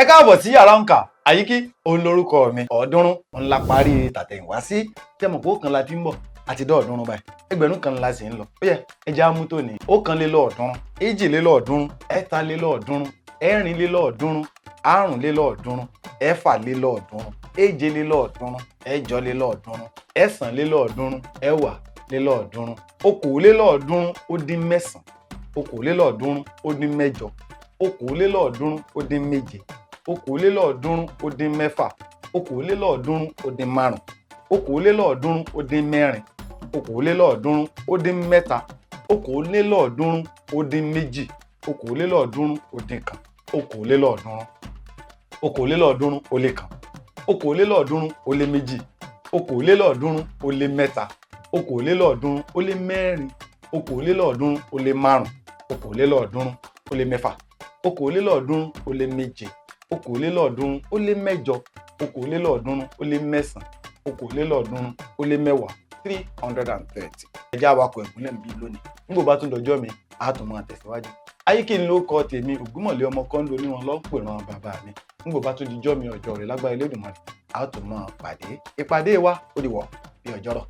Ẹ káàbọ̀ sí yàrá òǹkà. Àyíkí òun lorúkọ mi. 300 ńlá parí tàtẹ̀yìnwá sí. Tẹmọ̀ pé 1 la ti ń bọ̀ àti dọ́ọ̀dúnrún báyìí, 1000 ńlá sì ń lọ. Ó yẹ ẹja mú tòní. 301, 302, 303, 304, 305, 306, 307, 308, 309, 320, 329, 328, 327, 326, 325, 324, 323, 322, 321, 302, 301, 302, 303, 304, 305, 306, 307, 308, 309, 310, 330. Ẹjẹ́ awakọ̀ ìpínlẹ̀ ń bí lónìí. Nígbà bá tún dọjọ́ mi, a tún máa tẹ̀síwájú. Ayíkí ni ló kọ tèmi, Ògúnmọ̀lé ọmọ kọ́ńdó oníran lọ́pẹ̀ràn bàbá mi. Nígbà bá tún dijọ́ mi ọjọ́ rẹ̀ lágbára Elédùmarè, a tún máa pàdé. Ìpàdé wa ó di wọ̀ bí ọjọ́rọ̀.